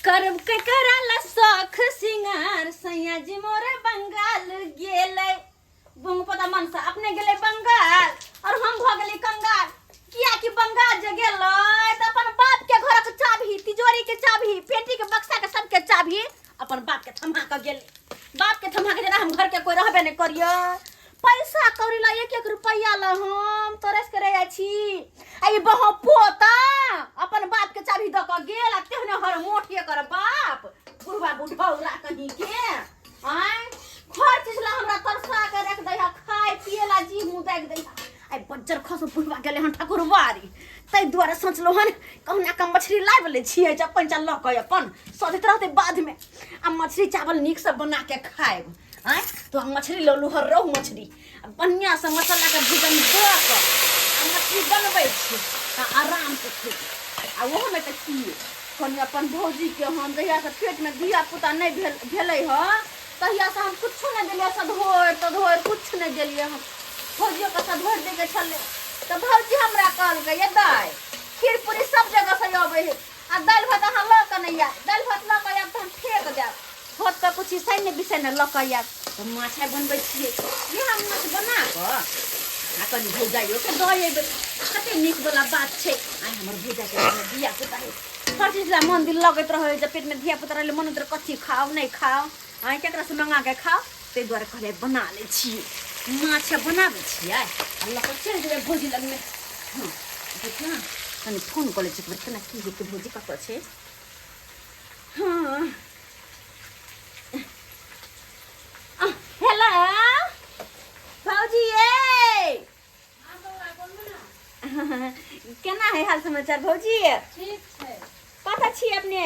करब केकरा ला शौख सिंगार सैया जी मोरे बंगाल गेलै। पता मनसा अपने गेलै बंगाल और हम भऽ गेली कंगाल, किया कि बंगाल जे गेलै तऽ अपन बाप के घरक चाभी, तिजोरी के चाभी, पेटी के बक्सा के सबके चाभी अपन बाप के थमा के गेलै। बाप के थमा के जेना हम घर के कोई रहबे नहि करियै। पैसा कौड़ी ला एक एक रुपैआ ला हम तरस के रह जाइ छी। आ ई बहो पोता अपन बाप के चाभी दऽ कऽ गेल आ तेहने हर मोठ एकर बाप बुढ़वा बुढ़ौरा कहीं के। आँय हर चीज ला हमरा तरसा के रख दै है, खाय पिए ला जी मुँह दागि दै है। आइ बज्जर खसो बुढ़वा गेलै हन ठाकुरबारी, ताहि दुआरे सोचलहुँ हन कहुना कऽ मछली लाबि लै छियै, अपन चल लऽ कऽ अपन सधैत रहतै बादमे, आ मछली चावल नीकसँ बना के खायब। आँय तो हम मछली लऽ हर रहु मछली आ बढ़िआँसँ मसालाके भूजन दऽ कऽ आ मछली बनबै छी आ आरामसँ खेबै। आ ओहोमे तऽ की कनि अपन भौजीके हम जहियासँ पेटमे धिया पुता नहि भेल भेलै हँ तहियासँ हम किछो नहि देलियै, सधोरि तधोरि किछु नहि देलियै हम। भौजियोके सधोरि दैके छलै तऽ भौजी हमरा कहलकै ये दाइ खीर पूरी सब जगहसँ अबै है आ दालि भात अहाँ लऽ कऽ नहि आयब, दालि भात लऽ कऽ आयब तऽ हम फेक देब, होत तऽ किछु सैन्य बिसैन्य लऽ कऽ आयब। तऽ माछ आइ बनबै छियै, इएह माछ बना कऽ आ कनि भौजाइयोके दऽ अयबै, कते नीक वला बात छै। आइ हमर भौजाइके घरमे धिया पुता है, हर चीज ला मन दिल लगैत रहै, जब पेटमे धिया पुता रहलै मन होइत कथी खाउ नहि खाउ, आइ केकरासँ मंगा कऽ खाउ, ताहि दुआरे कहलियै बना लै छियै माछ, बनाबै छियै आ लऽ कऽ चलि जेबै भौजी लगमे। हँ देखियौ ने कनि फोन कऽ लै छियै एकबेर, केना की हेतै, भौजी कतऽ छै। हँ हेलो भौजी, ये केना है हाल समाचार भौजी? ठीक छै। कतऽ छी अपने?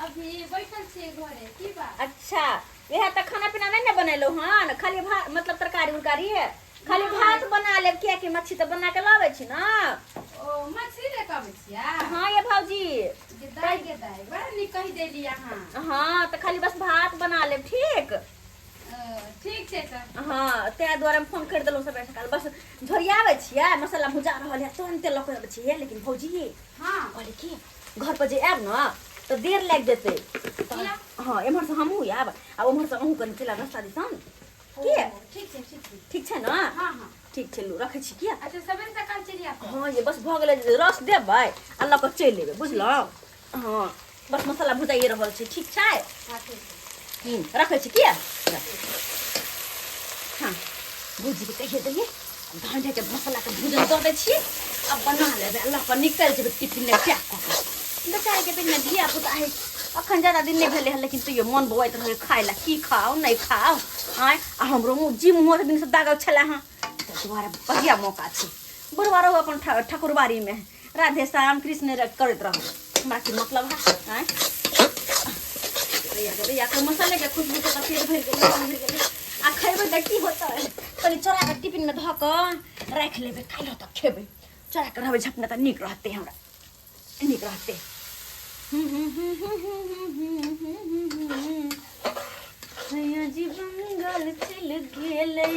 अभी बैठल छियै घरे, की बात? अच्छा इएह तऽ खाना पीना नहि ने बनेलहुँ हन, खाली भात मतलब तरकारी उरकारी है, खाली भात बना लेब, कियाकि मच्छी तऽ बना के लाबै छी ने। ओ मछली ले के अबै छियै? हाँ ये भौजी। गे दाइ गे दाइ, बड़ा नीक कहि देली अहाँ। हाँ तऽ खाली बस भात बना लेब। ठीक ठीक छै तऽ। हाँ ताहि दुआरे हम फोन करि देलहुँ सबेर सकाल, बस झोरियाबै छियै, मसाला भुजा रहल है, तुरन्ते लऽ कऽ अबै छियै। लेकिन भौजी हाँ कहली कि घर पर जे आयब ने तऽ देर लागि जेतै तऽ हाँ एम्हरसँ हमहूँ आयब आ ओम्हरसँ अहूँ कनि चलि आयब रस्ता दिसन के। ठीक छै ठीक छै। ठीक छै ने? हाँ हाँ ठीक छै, लू रखै छी किया। अच्छा सबेर सकाल चलि आयब। हाँ ये बस भऽ गेलै, रस देबै आ लऽ कऽ चलि एबै, बुझलहुँ? हाँ बस मसाला भुजाइए रहल छै। ठीक छै? हाँ ठीक छै। रखै छी किया। हाँ भौजीके कहिए दैयै धान के मसालाके भूजन दऽ दै छियै आ बना लेबै आ लऽ कऽ निकलि जेबै टिफिनमे पैक कऽ कऽ। बेचारीके पेटमे धिया पुता है, अखन ज्यादा दिन नहि भेलै हँ, लेकिन तैयो मन बौआइत रहै खाय लए, की खाउ नहि खाउ। आँय आ हमरो मुँह जी मुँह दिनसँ दागल छलै हँ, ताहि दुआरे बढ़िआँ मौका छै। बुढ़वा रहू अपन ठाकुरबाड़ीमे राधे श्याम कृष्ण करैत रहू, हमरा की मतलब है। आँय भैया के मसाले के खुशबू से तऽ पेट भरि गेलै, मन भरि गेलै। आ खयबै तऽ की होतै, कनि चोरा कऽ टिफिनमे धऽ कऽ राखि लेबै, काल्हि तक खेबै। चोरा कऽ रहबै झपने तऽ नीक रहतै, हमरा नीक रहतै। सैया जी बंगाल चलि गेलै।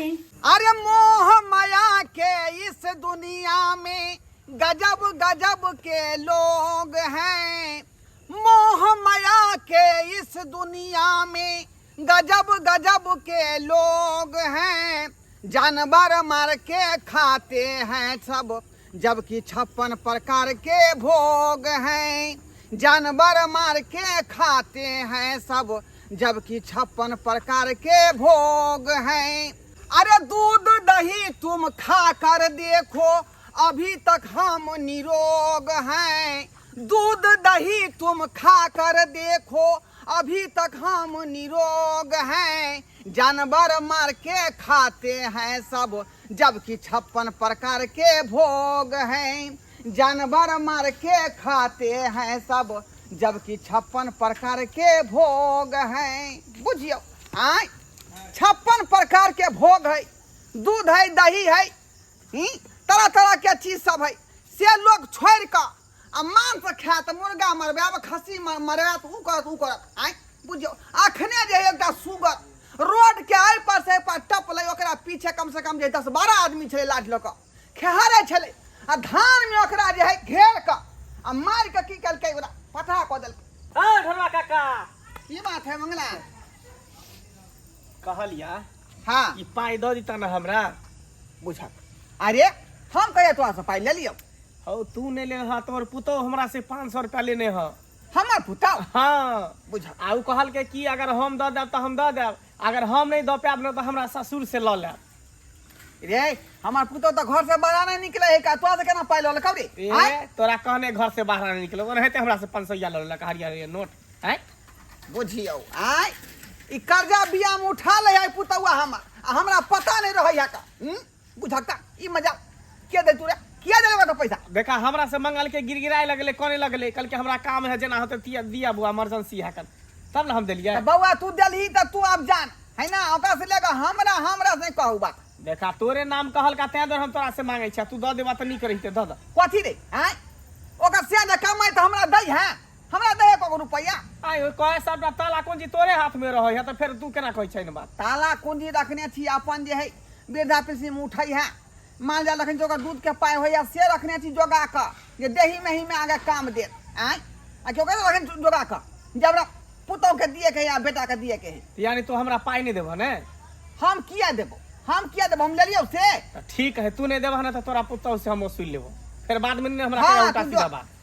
अरे मोह माया के इस दुनिया में गजब गजब के लोग हैं, मोह माया के इस दुनिया में गजब गजब के लोग हैं, जानवर मार के खाते हैं सब जबकि 56 प्रकार के भोग हैं, जानवर मार के खाते हैं सब जबकि 56 प्रकार के भोग हैं। अरे दूध दही तुम खा कर देखो अभी तक हम निरोग हैं, दूध दही तुम खा कर देखो अभी तक हम निरोग हैं, जानवर मार के खाते हैं सब जबकि 56 प्रकार के भोग हैं, जानवर मार के खाते हैं सब जबकि 56 प्रकार के भोग हैं। बुझियो आय 56 प्रकार के भोग है, दूध है, दही है, तरह तरह के चीज सब है, से लोग छोड़ कऽ आ मांस खायत, मुर्गा मरबायब, खस्सी मरबायत, उ करत उ करत। आँय बुझियौ अखने जे एकटा सुगर रोड के एहि पर से एहि पर टपलै, ओकरा पीछे कम से कम जे 10-12 आदमी छलै लाठी लऽ कऽ खेहारै छलै, आ धान में ओकरा जे है घेर कऽ आ मारि कऽ की केलकै, ओकरा पथरा कऽ देलकै। हाँ ढोलवा काका। की बात है मंगला? कहलिया। हाँ। ई पाइ दऽ दिता ना हमरा। बुझा, अरे हम कहिया तोरा से पाइ ले लियौ? हौ, तू नहि लेने हँ, तोहर पुतोह हमरा से 500 रुपया लेने हँ। हमर पुतोह? हाँ। बुझा। आ उ कहलकै कि अगर हम दऽ देब तऽ हम दऽ देब, अगर हम नहि दऽ पायब ने तऽ हमरा ससुर से लऽ लेब। रे, हमर पुतोह तऽ घर से बाहर नहीं निकले है का, तोरा से केना पाइ लऽ लेलकौ रे? ए आँय? तोरा कहने घर से बाहर नहीं निकलो, ओनाहिते हमरा से 500 लऽ लेलक हरियर हरियर नोट। आँय? बुझियौ, आँय, ई कर्जा बिया में उठा ले है पुतौआ हमर, आ हमरा पता नहीं रहै है का। बुझक का ई मजा के दे तू रे, किया देले तो पैसा? देखा, हमरा से मंगल के गिड़गिड़ाए लगले, कोने लगले, कल के हमरा काम है, जेना होते तिया दिया बुआ, इमरजेंसी है कल, तब ना हम देलियै। तऽ बौआ तू देलही तऽ तू आब जान है ना, ओकरा से लेकर हमरा हमरा से कहू बात। देखा, तोरे नाम कहल का तें दुआरे हम तोरा से मांगे छियै, तू दऽ देबा तऽ नीक रहिते, दऽ दऽ। कथी रे? आँय, ओकर से जे कमाइ तऽ हमरा दै है, हमरा दै है कगो रुपैआ? आइ ओइ कहे सबटा ताला कुंजी तोरे हाथ में रहै है, तऽ फेर तू केना कहै छै ने बात? ताला कुंजी रखने छी अपन, जे है वृद्धा पेंशन में उठै है, माल जाल रखने छी, ओकर दूध के पाइ होइया से रखने छी जोगा कऽ, जे देही मेही में आगे काम देत। आँय, आ केओ कहै रखने जोगा कऽ जे हमरा पुतोह के दिए के है या बेटा के दिए के है। यानी तू हमरा पाइ नहि देबह ने? हम किया देबो, हम किया देबो, हम लेलियौ से। तऽ ठीक है, तू नहि देबह ने तऽ तोरा पुतोह से हम वसूल लेबो, फेर बाद में ने हमरा हाँ, कहिया उल्टा तू सीधा जो। बात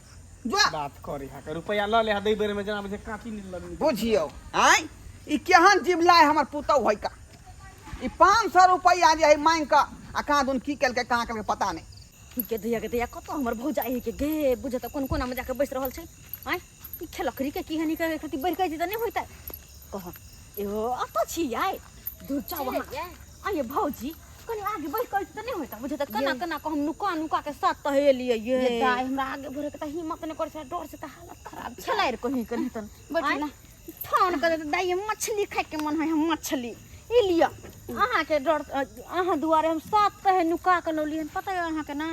जो बात करे यहाँ के रुपया लऽ ले, दै बेर में जेना बुझे काँटी नहीं लगनी। बुझियौ, आँय, ई केहन जिबलाय हमर पुतोह है का, ई 500 रुपैआ जे है मांगि कऽ आ कहाँ दुन की केलकै कहाँ केलकै पता नहि। गे दैया, गे दैया, कतऽ हमर भौजाई है के गे? बुझे तऽ कोन कोना में जाके बैस रहल छै। आँय, ई खेलकरी के की हनी के खेती बढ़ि के तऽ नहि होइतै। कह एहो अतऽ छी आइ दूर जाउ अहाँ। आइए भौजी, कनि आगे बढ़ि कऽ तऽ नहि होइतै? बुझे तऽ केना केना कऽ हम नुका नुका के साथ तहेलियै ये। ये दाइ, हमरा आगे बढ़े के तऽ हिम्मत नहि करै छै, डर से तऽ हालत खराब छै। छलै रे कहीं कहीं तन। बैठू ना। फोन कर देते दाइ, मछली खाय के मन है हम मछली। ई लिअ, अहाँके डर अहाँ दुआरे हम सात तहे नुका के लौलियै हन। पता यऽ अहाँके ना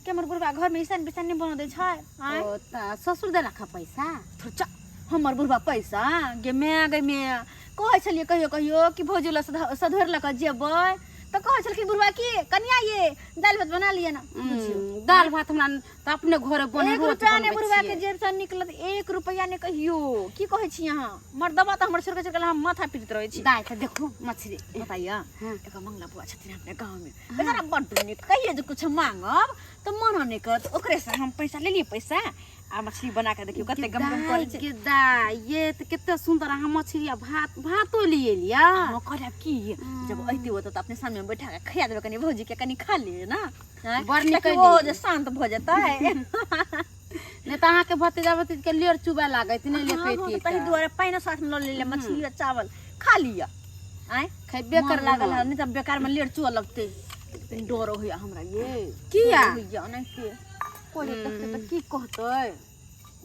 कि हमर बुढ़बा घरमे ईसान बिसान नहि बनऽ दै छै? आँय? ओ तऽ ससुर देलक हँ पैसा? थोड़ा हमर बुढ़बा पैसा गे माय, गे माय, कहै छलियै कहियो कहियो कि भौजी लग सधोरि लऽ कऽ जेबै तऽ कहै छलखिन बुढ़बा कि कनिया ये दालि भात बना लिअ ना। बुझियौ। दालि भात हमरा तऽ अपने घरे बने एक रोज रुपया ने बनबै बुढ़बा के छियै। जेब से निकलत एक रुपया ने कहियो। की कहै छी अहाँ, मर्दबा तऽ हमर छोड़के छोड़के हम माथा पीटैत रहै छी। दाइ, तऽ देखू मछली। बताइए। हाँ। एगो मंगला बुआ छथिन अपने गाँव में, बेचारा बड्ड नीक, कहियो जे कुछ मांगब तऽ मना नहि करत। ओकरे से हम पैसा लेलियै, पैसा आ मछली बना के देखियौ कते गम गम करै छै। गे दाइ, ये तऽ कते सुन्दर अहाँ मछली आ भात, भातो लिए लिअ। हम कहलियै की जब अइते ओतऽ तऽ अपने सामने बैठा के खिया देबै कनि भौजी के, कनि खा लिए ना। आँय? बड़ नीक ताकि कहि ओहो देलियै। जे शान्त भऽ जेतै। नहि तऽ अहाँके भतीजा भतीज के लेर चुबे लागैत नहि हाँ, हाँ, लेखैती। तऽ ताहि दुआरे पानि साथ में लऽ लेलियै, मछली आ चावल खा लिअ। आँय? खेबे मन कर लागल है, नहि तऽ बेकार में लेर चुअ लगतै। तनी डर होइया हमरा ये। किया? डर होइया ओनाहिते, कोइ देखतै तऽ की कहतै,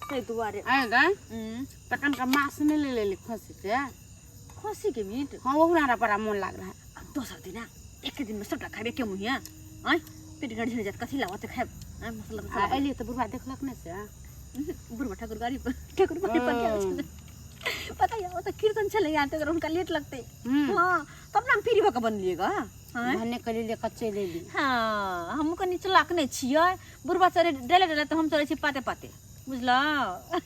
ताहि दुआरे। आइ दाइ, तखन का मांस नहि ले लेली खसी के? खसी के मीट? हाँ, ओहू हमरा बड़ा मोन लाग रहा है। अब दोसर दिना, एक दिन में सबटा खाबे के मुहिया। आँय, पेट गढ़ जायत, कथी लाओ ओते खायब? आँय, मसला आ तसला। एलियै तऽ बुढ़वा देखलक नहि से? बुढ़वा ठाकुर गाड़ी पर, ठाकुर गाड़ी पर गेल छलै, पता ये, ओतऽ कीर्तन छलै यहाँ तऽ हुनका लेट लगतै। हाँ, तब ने हम फ्री भऽ कऽ बनलियै ग। आँय? भने कऽ लेलियै कऽ चलि एली। हाँ, हमहूँ कनि चलाक नहि छियै। बुढ़वा चढ़े डले डले तऽ हम चढ़ै छी पाते पाते, बुझलहुँ?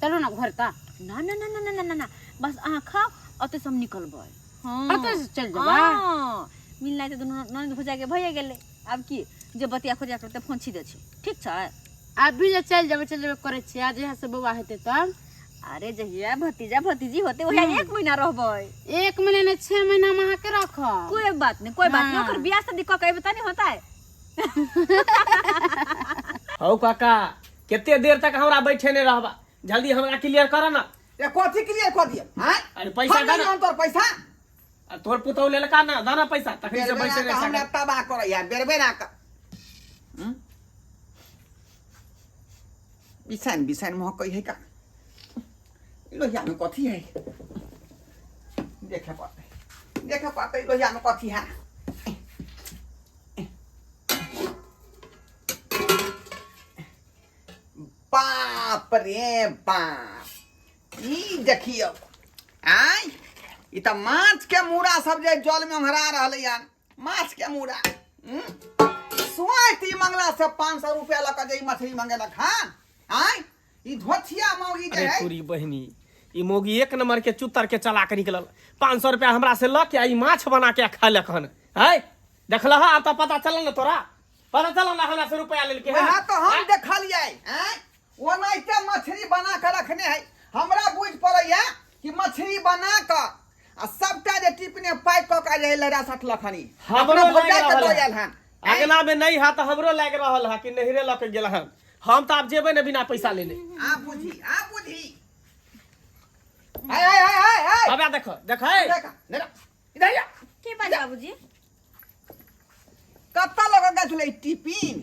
चलू ने घर तऽ। ना ना ना ना ना ना ना ना, बस अहाँ खाउ, ओतऽ से हम निकलबै। हाँ। ओतऽ से चलि जेबै? हाँ, मिलनाइ तऽ दुनू ननद भौजाइके भइए गेलै। आब की जे बतिया खोजिया करतै, फोन छी दै छी, ठीक छै? अभी जे चलि जेबै चलि जेबै करै छियै, आ जहिया से बौआ हेतै तब? अरे, जहिया भतीजा भतीजी होते वहिया एक महीना रहबै। एक महीना नहि, 6 महीना हम अहाँके रखब। कोई बात नहीं, कोई बात नहीं। हाँ। ओकर बियाह शादी कऽ के अयबै तऽ नहि होतै? हौ काका, कते देर तक हमरा बैठेने रहबा? जल्दी हमरा क्लियर कर ना। ए, कथी क्लियर कऽ दिअ? आँय? अरे पैसा हम दे ना। लेलियौ तोर पैसा? आ तोहर पुतहु लेलका ना, दाना पैसा तखन से बेर बैठे बेरा कऽ हमरा तबाह करैया, बेर बेरा कऽ। बिछाइन बिछाइन महकै है का? ई लोहिया में कथी है? देखे पड़तै, देखे पड़तै लोहिया में कथी है। बाप रे बाप, ई देखियौ, आँय, ई तऽ माछ के मूड़ा सब जे जल में ओंघरा रहलै हन, माछ के मूड़ा। स्वाति मंगला से 500 रुपया लऽ कऽ जे ई मछली मंगेलक हन, आँय, ई धोथिया मौगी जे अरे है। तोरी बहिनी, ई मोगी एक नंबर के चुतर के चला के निकलल। 500 रुपया हमरा से लऽ के आ ई माछ बना के खैलक हन। है देखलह, आब तऽ पता चलल ने तोरा, पता चलल ने हमरा से रुपया लेलके हन। वएह तऽ हम देखलियै, आँय, ओनाहिते मछली बना कऽ रखने है। हमरा बुझि पड़ैया कि मछली बना कऽ आ सबटा जे टिपने पैक कऽ के जे लहरा सटलक हन ई। हमरो अपना लागि भौजाइ के रहल दऽ है। आयल हन। अगना में नहीं है तऽ हमरो लागि रहल है कि नहिरे लऽ के गेल हन। हम तऽ आब जेबै ने बिना पैसा लेने। आ बुझी, आ बुझी। हाय हाय हाय हाय हाय। अब देखो, देख है। देख, देख, इधर आ। की बात बाबूजी? कत्ता लऽ कऽ गेल छलै टिपिन?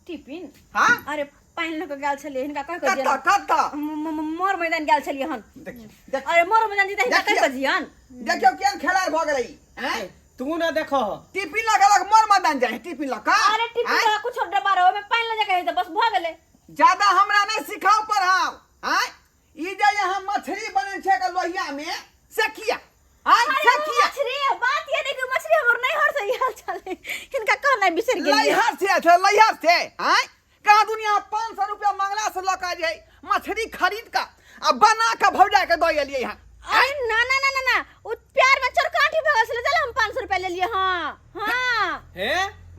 टिफिन? हाँ? अरे पानि लऽ कऽ गेल छलियै हिनका कहि कऽ। कत्ता कत्ता? मोर मैदान गेल छलियै हन। देखियौ, देख। अरे मोर मैदान जीता हिनका कहि कऽ जियन। देखियौ केहन खेलाड़ भऽ गेलै ई, आँय? तू ना देखो। टिफिन लऽ कऽ मोर मैदान जाइ है टिफिन लऽ कऽ? अरे टिफिन आँय? लऽ कुछो डब्बा रहे, ओहिमे पानि लऽ जाके है तऽ बस भऽ गेलै। ज्यादा हमरा नहि सिखाउ पढ़ाउ। आँय, ई जे यहाँ मछली बनै छै के लोहिया में, से किया? आँय, अरे से ओ किया? मछली बात ये नहीं कि मछली हमर नैहर से आयल छलै, हिनका कहनाइ बिसरि गेलियै। लैहर से आयल छलै, लैहर से? आँय, कहाँ दुनिया 500 रुपया मंगला से लऽ कऽ जे मछली खरीद कऽ आ बना कऽ भौजा के दऽ एलियै हँ। अरे ना ना ना ना ना, ओ प्यार में चोरकाठी भऽ गेल छलै, चल हम 500 रुपया लेलियै। हाँ हाँ। हे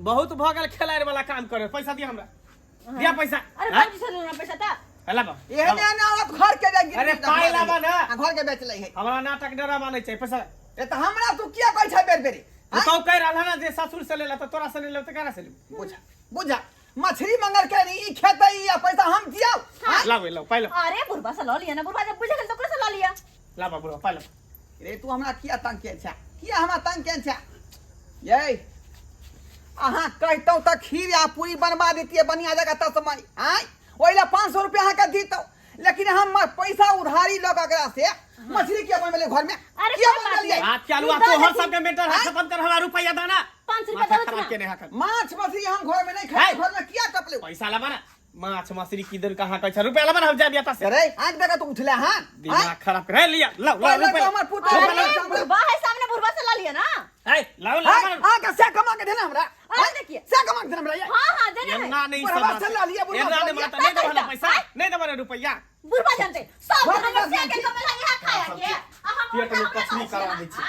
बहुत भऽ गेल खेलाड़ वाला काम करे। पैसा दिया हमरा, दिया पैसा। अरे हैं? बाबूजी से लेना पैसा तऽ। हे लाबा, एहने लाबा। एहने औरत घर के जे अरे पाइ लाबा ना। आ घर के बेच लै है। हमरा नाटक डरामा नहीं चाहिए, पैसा। ए तऽ हमरा तू किया कहै छै बेर बेरी? तू तो कह रहल है ना जे ससुर से लेला, तऽ तोरा से लेला तऽ केना से लेबू? बुझा बुझा, मछली मंगल के ई खेतै ई आ पैसा हम दियौ? आँय? लाबे, लाओ पाइ लाओ। अरे बुढ़बा से लऽ लिअ ना, बुढ़बा जब बुझि गेल तऽ ओकरे से लऽ लिअ। लाबा बुढ़बा, पाइ लाओ। रे तू हमरा किया तंग केने छै? किया हमरा तंग केने छै? यै, अहाँ कहितहुँ तऽ खीर आ पूरी बनवा देतियै बढ़िआँ जकाँ तसमय। आँय, ओहि लए 500 रुपया अहाँके दितहुँ, लेकिन हम पैसा उधारी लऽ कऽ एकरा से मछली किया बनबेलियै घरमे? अरे किया कोई बात बनबेलियै? नहीं। बात क्या लुआ दऽ तोहर देथिन। सबके मैटर है, खत्म कर, हमरा रुपया दाना। 500 रुपया माथा दऽ खराब देथिन। केने हकन। माछ मछली हम घरमे नहि खाइ, है। घरमे किया टपले? पैसा लाबा ना। माछ मछली किधर कहाँ कहै छै, रुपया लाबा ना, हम जायब एतऽ से। अरे आँखि देखा तू उठले हन? दिमाग खराब कर। हे लिया, लाओ लाओ पहिले रुपया। तऽ हमर पुतहु रुपया अरे लाओ। बुढ़बा है सामने, बुढ़बा से लऽ लिअ ना। हे लाओ लाओ आँय, लाओ। अहाँके से कमा के देने हमरा? अरे देखिए। से कमा के देने हमरा ये? हाँ हाँ देने है। एना नहीं बुढ़वा सब से लऽ लिअ, बुढ़वा एना से नहीं लऽ लिअ। माता, नहीं देबा ना पैसा, नहीं देबा ना रुपया। बुढ़बा जानते सब घर हमर में से के कमेला यहाँ खाया के आ हम पेट में कचरी करा दै छै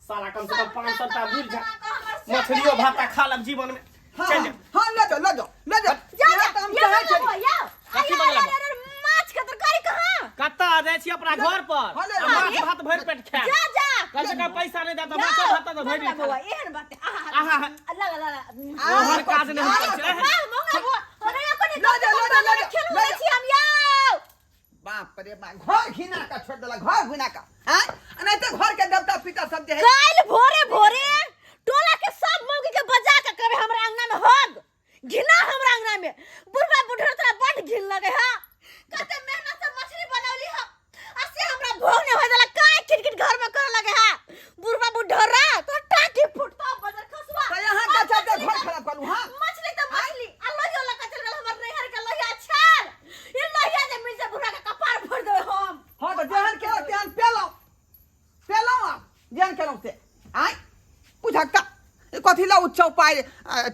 साला। कम से कम 500 रुपया बुझ जा, मछलियो भाता खा लब जीवन में। हाँ, चल जा। हाँ, लऽ जाओ, लऽ जाओ, लऽ जाओ। जा इएह जा तऽ हम ये चाहै बंगला छली। हुआ, या कथी अरे, बंगला अरे, अरे, माछ के तरकारी कहाँ? कतऽ आ जाइ छी अपना घर पर हाँ, ले आ ले। माछ भात भरि पेट खाय। जा जा। कम से कम पैसा नहीं देता, जाओ। माछ भात तऽ भरि बंगला पेट बउआ, खा। एहन बात है। आहा आहा, ला ला ला ला। तोहर काज नहीं आहा, करै छै। वाह, मंगला बुआ, अरे, कोनी लऽ जा, लऽ जा, लऽ जा, खेलू लऽ लै जा। छी हम यौ। बाप रे बाप, घर घिना कऽ छोड़ि देलक, घर घिना कऽ। आँय, आ नहि तऽ घर के देवता पितर सब जे है। काल्हि भोरे भोरे टोला के सब मौगी के बजा के कहबै हमरा अंगना में हग घिना, हमरा अंगना में बुढ़बा बुढ़ल तोरा बड घिन लगे हा। कते मेहनत से मछली बनौली हा आ से हमरा भोग नहीं होय देला, काय किटकिट घर में करे लगे हा। बुढ़बा बुढ़रा तोरा टाकी फुटता बजर खसुआ। तऽ यहाँ के चलते घर खराब करू? हाँ, मछली तऽ मछली आ लोहियो लऽ के चल गेल हमर नैहर के लोहिया छाल। ई लोहिया जे मिल जाय बुढ़ा के कपार फोड़ देबै हम। हाँ, तऽ जेहन केलहुँ तेहन पेलहुँ, पेलहुँ। आब जेहन केलहुँ से। आँय, बुझक तऽ कथी लए ओ चौपाइ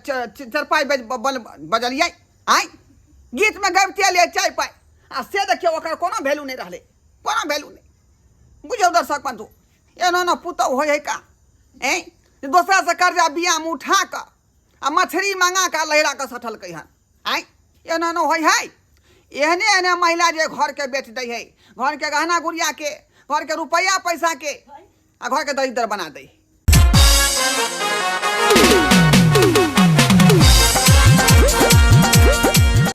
चरपाइ बजलियै? आँय, गीतमे गबिते एलियै चाय पाइ आ से देखियौ ओकर कोनो वैल्यू नहि रहलै, कोनो वैल्यू नहि। बुझियौ दर्शक बन्धु, एना एना पुतहु होइ है का? ऐँ, दोसरासँ कर्जा बियामे उठा कऽ आ मछरी मंगा कऽ लहिरा कऽ सठलकै हन। आँय, एना एना होइ है? एहने एहने महिला जे घरके बेच दै है, घरके गहना गुड़ियाके, घरके रुपैआ पैसाके, आ घरके दरिद्र बना दै है।